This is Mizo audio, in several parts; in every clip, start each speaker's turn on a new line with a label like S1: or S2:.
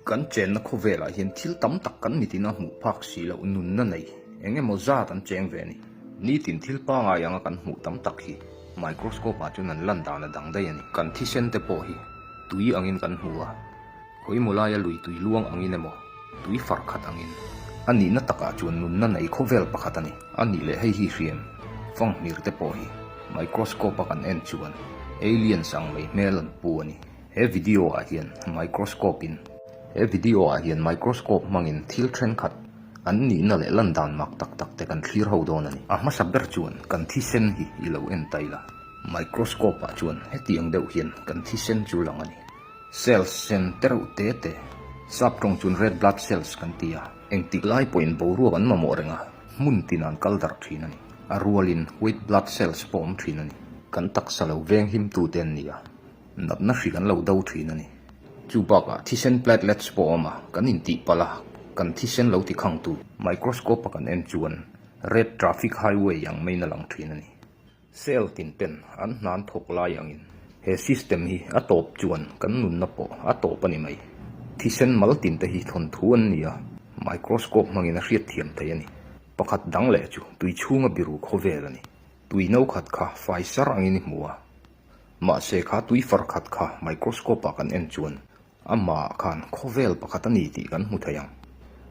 S1: Kan chenna khawvelah hian thil tam tak kan mitin a hmuh phak si loh nunna nei eng emaw zat an cheng ve a ni. Nitin thil pangai anga kan hmuh tam tak hi microscope ah chuan an lan dan a dang daih a ni. Kan thisen te pawh hi tui angin kan hmu a, khawimaw laia lui tui luang angin emaw tui far khat angin. A nihna takah chuan nunna nei khawvel pakhat a ni. A nih leh hei hi hriam fanghmir te pawh hi microscope a kan en chuan aliens ang mai hmel an pu a ni. He video ah hian microscope in He video ah hian microscope hmangin thil thenkhat an nihna leh lan dan mak tak tak te kan thlir ho dawn a ni. A hmasa ber chuan kan thisen hi i lo en ta ila. Microscope ah chuan hetiang deuh hian kan thisen chu lang a ni. Cells sen te reuh te te, sap tawng chuan red blood cells kan ti a, engtik lai pawhin boruak an mamawh reng a, hmun tin an kal darh thin a ni. A rualin white blood cells pawh awm thin a ni. Kan taksa lo veng him tu te an ni a. Natna hri kan lo do thin a ni. Chu bakah thisen platelets pawh a awm a, kan intih palh a, kan thisen lo ti khangtu. Microscope a kan en chuan red traffic highway ang maiin a lang thin a ni. Cell tin ten an hnan thawk lai angin he system hi a tawp chuan kan nunna pawh a tawp a ni mai. Thisen mal tin te hi thawnthu an ni a, microscope hmangin a hriatthiam theih a ni. Pakhat dang leh chu tui chhunga biru khawvel a ni. Tui no khat kha fai sar angin i hmu a. Mahse kha tui far khat kha microscope ah kan en chuan amah khan khawvel pakhat a ni tih kan hmu thei ang.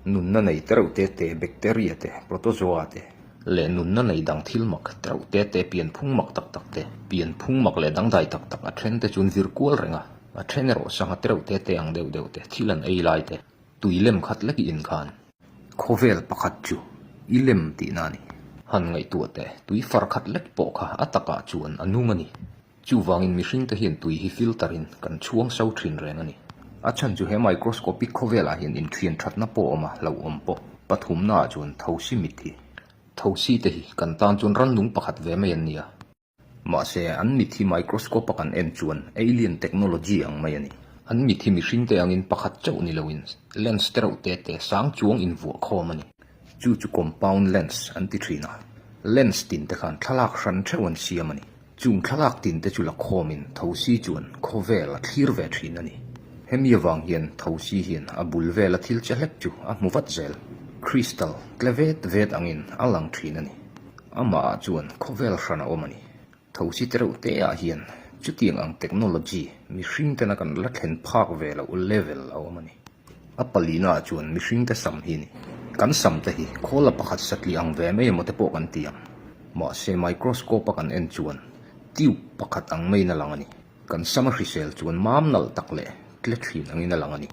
S1: Nunna nei tereuh te te, bacteria te, protozoa te, leh nunna nei dang thil mak tereuh te te, pianphung mak tak tak te, pianphung mak leh dangdai tak tak a then te chuan vir kual reng a, a then erawh sangha tereuh te te ang deuh deuh te, thil an ei lai te, tui lem khat lek i in khan. Khawvel pakhat chu i lem tihna a ni. Han ngaihtuah teh, tui far khat lek pawh kha a takah chuan a nung a ni. Chuvangin mihringte hian tui hi filter in kan chhuang so thin reng a ni. A chhan chu he microscopic khawvelah hian inthian thatna pawh a awm a, hlauhawm pawh. Pathumnaah chuan thosi mit hi. Thosi te hi kan tan chuan rannung pakhat ve mai an ni a. Mahse, an mit hi microscope a kan en chuan alien technology ang mai a ni. An mit hi mihringte angin pakhat chauh ni loin lens te reuh te te sang chuang invuah khawm a ni. Chu chu compound lens an ti thin a, lens tin te khan thlalak hran theuh an siam a ni. Chung thlalak tin te chu la khawmin thosi chuan khawvel a thlir ve thin a ni. Hemi avang hian thosi hian a bul vela thil che hlek chu a hmu vat zel. Crystal tle vet vet angin a lang thin a ni. Amah ah chuan khawvel hran a awm a ni. Thosi te reuh te ah hian chutiang ang technology mihring tena kan la thlen phak ve loh level a awm a ni. A palina ah chuan mihring te sam hi a ni. Kan sam te hi khawla pakhat satli ang ve mai emaw te pawh kan ti ang. Mahse microscope a kan en chuan tube pakhat ang maiin a lang a ni. Kan sam a hrisel chuan mam nalh tak leh tle thin angin a lang a ni.